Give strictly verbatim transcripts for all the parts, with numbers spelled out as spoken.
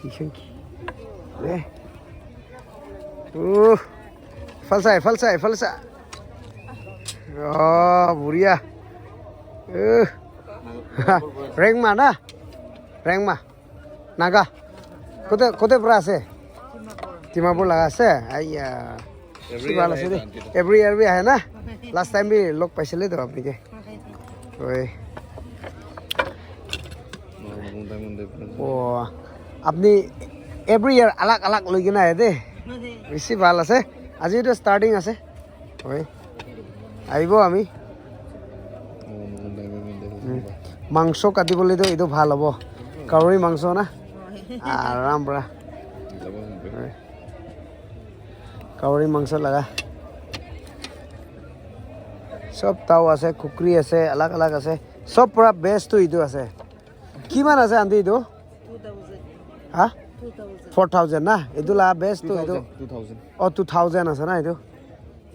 Thank you. Eh. Uh. Falsa, falsa, falsa. Oh, buria. Uh. Rengma na? Rengma. Naga. Kote, kote pra ase? Dimapur laga ase? Aiya. Every year আহে দেই। Every year bhi আহে na? Last time bhi log paisile to apni ke. Oi. Oh, apni every year alag alag loi kena আহে দেই। বেছি ভাল আছে। আজি এইটো starting আছে। Oi. আহিব আমি। উম। মাংস কাটিবলৈতো এইটো ভাল হ'ব। গাহৰি মাংস না? আৰাম পৰা। Oi. গাহৰি মাংস লগা। সব তাও আছে, খুকৰি আছে, আলাগ আলাগ আছে। সব পৰা bestটো এইটো আছে। কিমান আছে আন্টি এইটো? Two thousand. হা? Two thousand. Four thousand না? এইটো লগা bestটো এইটো। Two thousand, two thousand. অ, two thousand আছে না এইটো?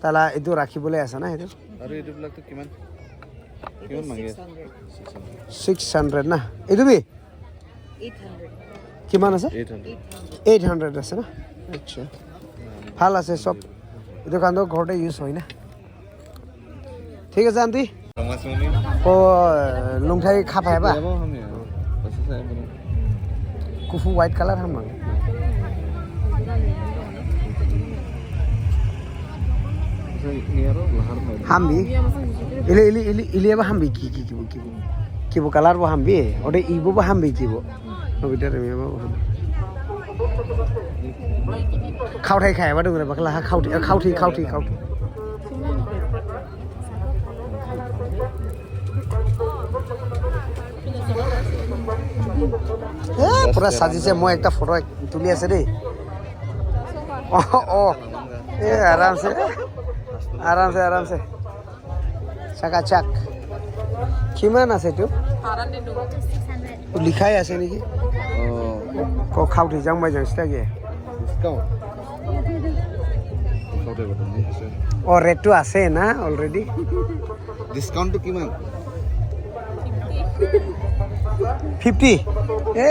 তালা এইটো ৰাখিবলৈ আছে না এইটো? আৰু এইটো বিলাকতো কিমান? এইটো কিমান মাঙে? Six hundred. Six hundred. Six hundred না? এইটো বি? Eight hundred. কিমান আছে? Eight hundred. Eight hundred. Eight hundred আছে না? আচ্ছা। ভাল আছে সব। এইটো কাৰণে ঘৰতে use হয় না? ঠিক আছে আন্টি। Thomas Muni. অ, লুংঠাই খাপ আহিবা? Dia mau ham ya? Pasti saya punya. Kufu white color ham mang. Saya ini apa? Lahar mau. Hambi. Ili, ili, ili, ili apa hambi? Ki, ki, ki, ki, ki. Kibo color bo hambi. Ode ibo bo hambi kibo. Nobita remi bo hambi. Khauthai khai ba dungre bakla ha khauthai, khauthai, khauthai, khauthai. এ, পুৰা সাজিছে। মই একটা ফটো এক-, তুলি আছে দেই। অ, অ। এ, আৰামছে। আৰামছে, আৰামছে। চাকাচাক। কিমান আছে এইটো? লিখাই আছে নেকি? অ। ক-, খাউথি জাং মাই জাং চিতাকে। Discount. Discount এইটো আছে। অ, ৰেটটো আছে না already? Discountটো কিমান? Fifty? এ,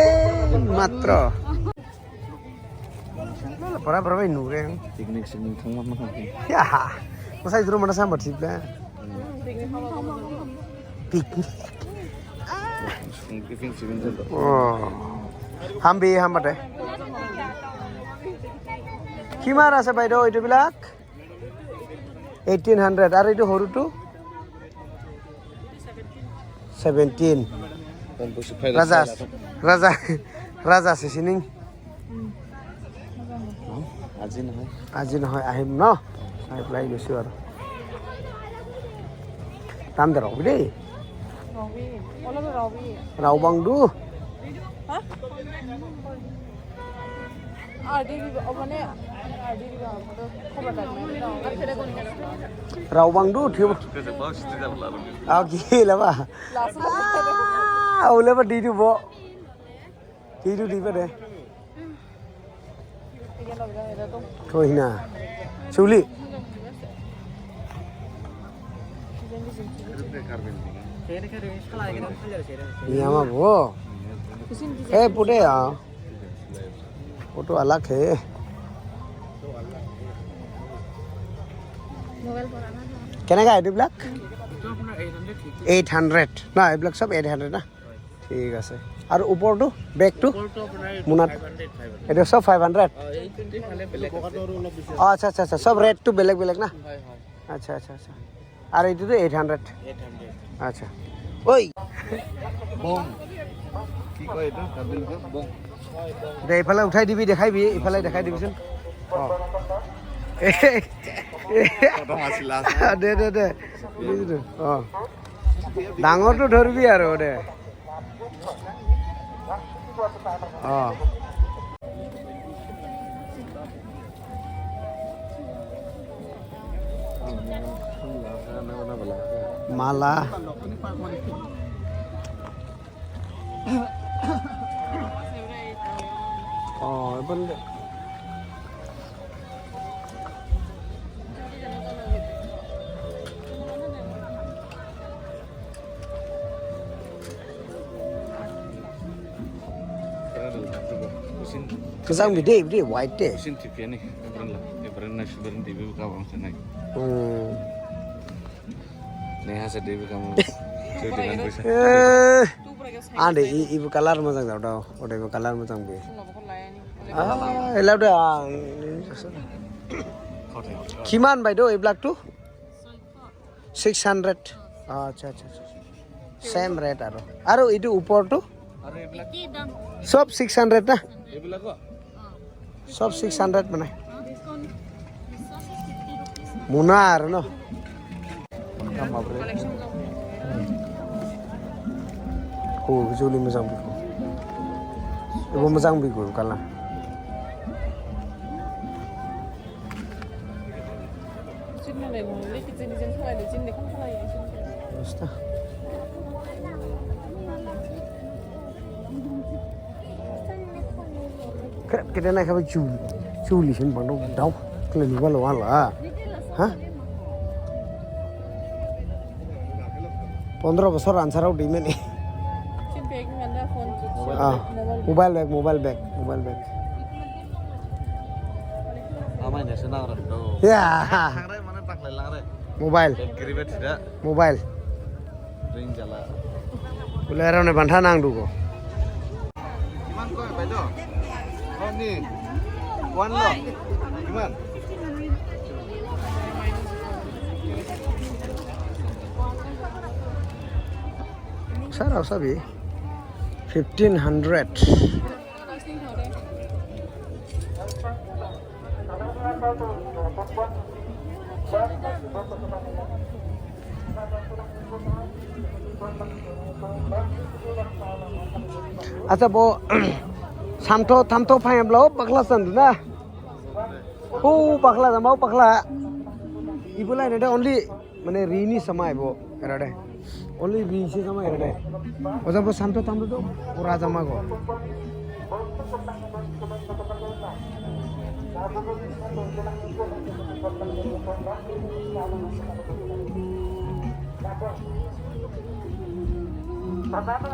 মাত্ৰ। Para para bai nure. Picnic sini thang mana? Ya. Masa itu mana sama sih, Bla? Picnic. Tiffin sini tuh. Oh. Hambi, hambi deh. কিমান আছে বাইদেউ এইটো বিলাক? Eighteen hundred. আৰু এইটো সৰুটো? Seventeen. Raja, Raja, Raja sisining. আজি নহয়। আজি নহয়, আহিম ন? আহি পেলাই লৈছো আৰু। দাম দে ৰবি দেই। ৰবি, অলপ ৰবি। ৰাওবাং দু। হা? আৰ ডি দিব, অ, মানে, আৰ ডি দিব, খবৰ লাগে। ৰাওবাং দু, উঠিব। আহ, কি লাবা? লাষ্ট। আহ, ওলাবা দি দিব। Tidu di pada. Kohina. Chuli. Niyama bo. Eh, pute ya. Photo alag hai. Mobile purana tha. কেনেকা এইটো বিলাক? এইটো আপোনাৰ eight hundred fifty। Eight hundred। না, এইবিলাক সব eight hundred না? ঠিক আছে। আৰু ওপৰটো, বেগটো? ওপৰটো আপোনাৰ এইটো মোনাত? Five hundred, five hundred। এইটো সব five hundred? অ, এইটো ইফালে বেলেগ আছে। অ, আচ্ছা, আচ্ছা, আচ্ছা। সব ৰেটটো বেলেগ বেলেগ না? হয়, হয়। আচ্ছা, আচ্ছা, আচ্ছা। আৰু এইটোতো eight hundred? Eight hundred। আচ্ছা। ঐ! বং। কি কয় এইটো? কাৰ্বি কয় বং। দে, ইফালে উঠাই দিবি, দেখাই দিবি, ইফালে দেখাই দিবিচোন। অ। কত আছিল লাষ্ট? দে, দে, দে। বুজিলো। অ। ডাঙৰটো ধৰিবি আৰু দে। অ। মালা। অ, এইপিনে। Kejang bide, bide white te. Sin tipi ani, ebren la, ebren na suber di bu ka bang senai. Hmm. Neha se di bu kamu. Sudah dengan bisa. Eh. Ande i, ibu color majang dau dau. Ode ibu color majang bi. Ah, ela de ah. Kiman bai do iblak tu? Six hundred. আচ্ছা, আচ্ছা, আচ্ছা। Same rate aro. Aro idu upor tu? আৰু এইবিলাক? কি দাম? সব six hundred na? এইবিলাকো? সব six hundred মানে? Muna aro no? Ko juli majang bi ko. Ibu majang bi ko kala. Basta. Kret kete nai kaba chuli. Chuli sin bang dong dau. Kelen wal wal ah. Ha? Pondro bosor ansarau di men. Ah, mobile bag, mobile bag, mobile bag. Amai ne senang ram do. Ya. Thangre mana tak lelang re. Mobile. Kiri bet tidak. Mobile. Ring jala. Bolero ne bantha nang duko. Kiman ko, bai do? Oh, ni. One lo. Kiman? Sara sabi. Fifteen hundred. Acha bo samtho thamtho phai ablo pakla san na. Oh, pakla jama pakla. Ibu lai nede only mane rini samai bo erade. Only ri si samai erade. Oja bo samtho thamtho do pura jama ko.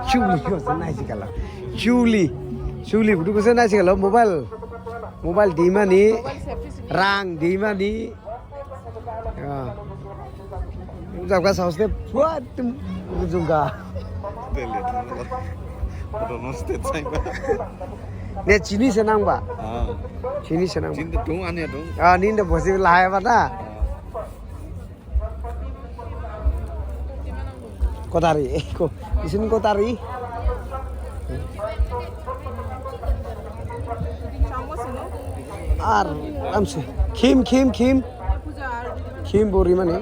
Chuli ko se nai si kala. Chuli. Chuli budu ko se nai si kala. Mobile. Mobile di mani. Rang di mani. Ya. Jab ka saus te buat tum jungka. Tele tum. Bodo no state sai ba. Ne chini senang ba. Ah. Chini senang ba. Chin te tung ane tung. Ah, nin de bosi lahai ba ta. Ah. Kotari, eh, ko, isin kotari. Ar, amse. Khim, khim, khim. Khim bori mane.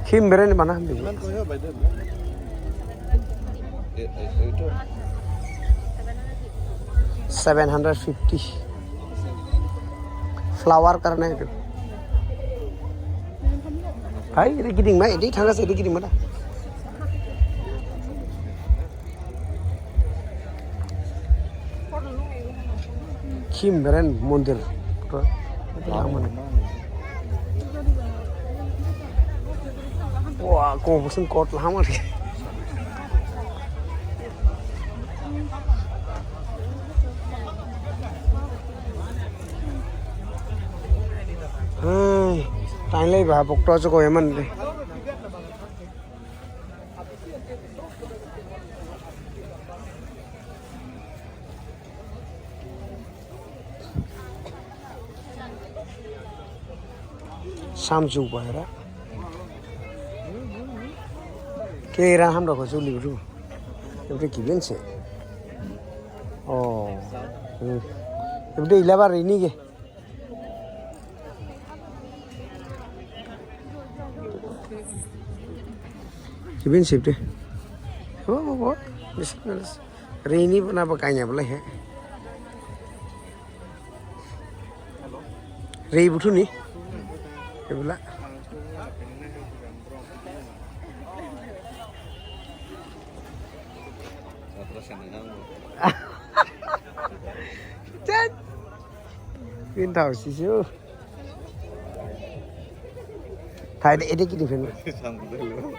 Khim beren mana. Seven hundred fifty. Flower karne itu. Hai, ini giding mai, ini thangkas ini giding mana? Khim beren mondir. Wah, ko busun kot lama di. Hai, tang lei ba bok to choko eman de. Samju ba era. Ke era ham do ko chuli ru. Ente kiben se. Oh. Hmm. Ente ila ba rini ke. Kiben sip de. Oh, oh, oh. Bismillah. Rini puna pakainya boleh ya. Ri butu ni. Kebela. Chat. Pin thau si su. Thai de ede kini phen.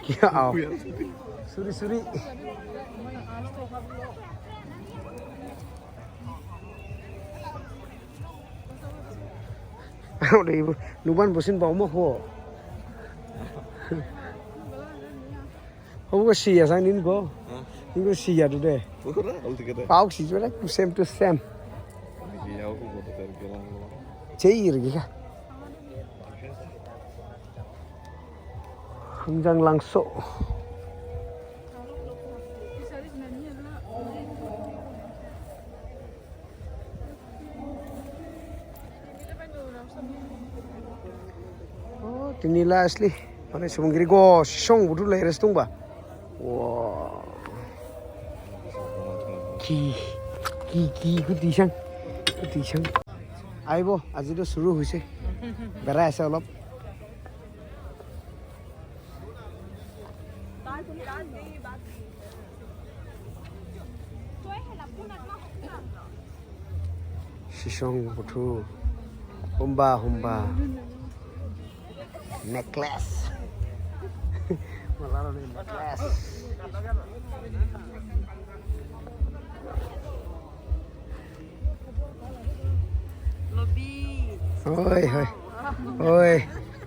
Ki au. Suri, suri. Au de ibu, nuban busin bau mo ho. Ho ko si ya sang nin ko. Hah? Nin ko si ya tu de. Pura altogether. Pau si tu de, same to same. Lagi ya, aku mau tukar gelang. Cei lagi ka. Hangjang Langso. Oh, tini la asli. Mane sumungkiri ko song budu lai restung ba. Wow. Ki, ki, ki, kuti sang. Kuti sang. Aibo, আজি to suru hoise. Berai ase olop. Sisong puthu. Humba, humba. Necklace. Malaro ni necklace. Lobby. Oi, oi. Oi.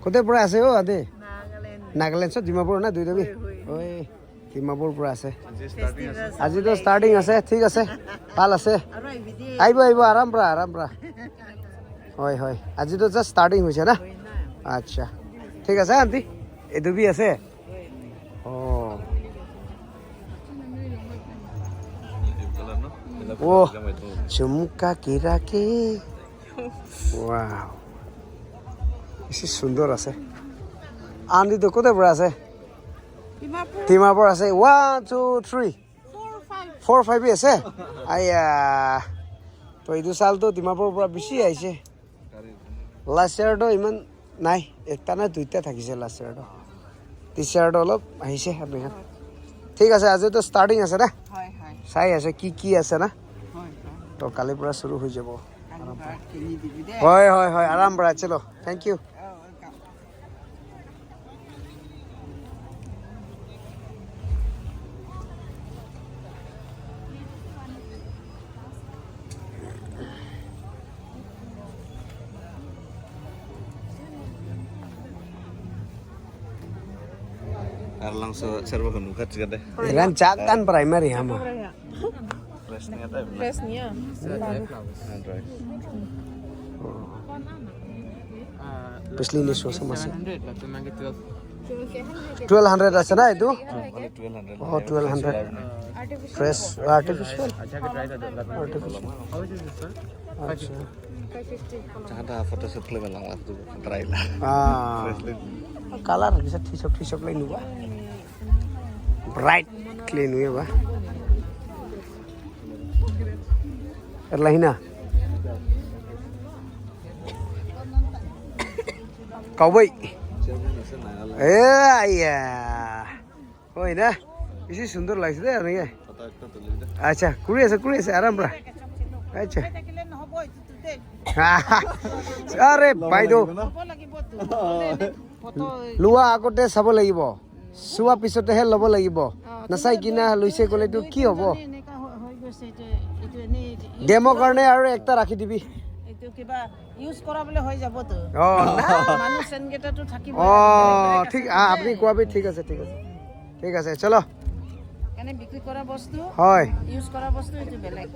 Kote pura ase o, ade? Nagaland. Nagaland, so Dimapur na, dui dabi? Hoi, hoi. Oi. Dimapur pura ase. Festival আজি তো চাবলৈ ষ্টাৰ্টিং আহিছে। আছে, ঠিক আছে। ভাল আছে। আৰু আহিবি দেই। আহিব, আহিব, আৰাম পৰা, আৰাম পৰা। হয়, হয়। আজি তো জাষ্ট ষ্টাৰ্টিং হৈছে না? হয় না। আচ্ছা। ঠিক আছে, আণ্টি। এইটো বি আছে? হয়। অ। ও, ঝুমকা কিৰাকে। ৱাও। বেছি সুন্দৰ আছে। আণ্টি তো কোতে পৰা আছে? ডিমাপুৰ। ডিমাপুৰ আছে। One, two, three. Four, five. Four, five আছে? আয়া। তো এইটো চালটো ডিমাপুৰৰ পৰা বেছি আহিছে। লাষ্ট ইয়াৰটো ইমান নাই, একটা নে দুইটা থাকিছে লাষ্ট ইয়াৰটো। দিছ ইয়াৰটো অলপ আহিছে আপোনাৰ ইয়াত। ঠিক আছে, আজিতো ষ্টাৰ্টিং আছে না? হয়, হয়। চাই আছে কি কি আছে না? হয়, হয়। তো কালিৰ পৰা শুৰু হৈ যাব। কালিৰ পৰা কিনি দিবি দেই। হয়, হয়, হয়, আৰাম পৰা, চলো। Thank you. অ, welcome. Arlangso servo kanu khat jika deh. Iran chat dan primary hama. Fresh niya tayo. Fresh niya. Ah, dry. Pichli ni so sama si. Seven hundred lah, tu nanti twelve. Twelve hundred ase na itu? Ah, only twelve hundred. Oh, twelve hundred. Fresh, artificial. Acha ke try kar do. Artificial. How much is this, sir? Acha. Jahada photoshoot le lang la tu try la. Ah. Fresh le. Color bisa thisok thisok le nuba. Bright clean huya ba. Erlahina. Cowboy. এ, আইয়া। হয় না? বেছি সুন্দৰ লাগিছে দেই এনেকে। আচ্ছা, কৰি আছে, কৰি আছে, আৰাম পৰা। আচ্ছা। আৰে, বাইদেউ। লোৱা আগতে চাব লাগিব। চোৱা পিছতেহে ল'ব লাগিব। নাচাই কিনা লৈছে ক'লেতো কি হ'ব? ডেমৰ কাৰণে আৰু একটা ৰাখি দিবি। এইটো কিবা ইউজ কৰাবলৈ হৈ যাবতো। অ, না। মানুহ চেন কেইটাতো থাকিব। অ, ঠিক, আ, আপুনি কোৱা বি ঠিক আছে, ঠিক আছে। ঠিক আছে, চলো। মানে বিক্ৰী কৰা বস্তু, হয়। ইউজ কৰা বস্তু এইটো বেলেগ।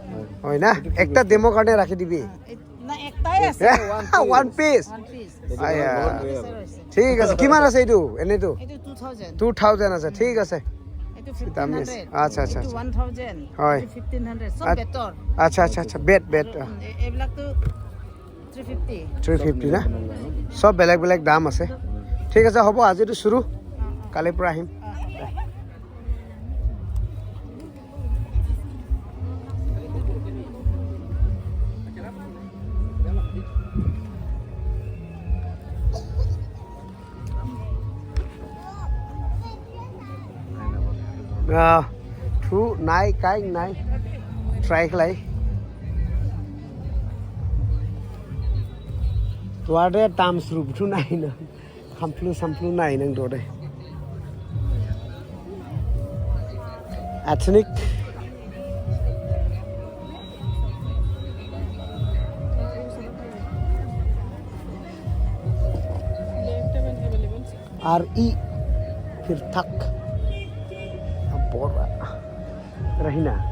হয় না? একটা ডেমৰ কাৰণে ৰাখি দিবি। এই, না, একটাই আছে। One pitch. One pitch. আয়া। ঠিক আছে, কিমান আছে এইটো? এনেইতো? এইটো টু থাউজেণ্ড। টু থাউজেণ্ড আছে, ঠিক আছে। এইটো ফিফটিন হাণ্ড্ৰেড। আচ্ছা, আচ্ছা, এইটো আচ্ছা। One thousand. হয়। এইটো ফিফটিন হাণ্ড্ৰেড। চব আচ্ছা। বেটৰ। আচ্ছা, আচ্ছা, আচ্ছা, বেট, বেট, অ। উম, এ-, এইবিলাকতো থ্ৰী ফিফটি। থ্ৰী ফিফটি না? চব বেলেগ বেলেগ দাম আছে। ঠিক আছে, হ'ব, আজিতো শুৰু। অ, অ। কালিৰ পৰা আহিম। অ, অ। Ah, thu nai kai nai. Try khlai. Tuar de tam srup thu nai na. Samplu samplu nai nang do dei. Ethnic. R E Pirthak. Abor. Rahina.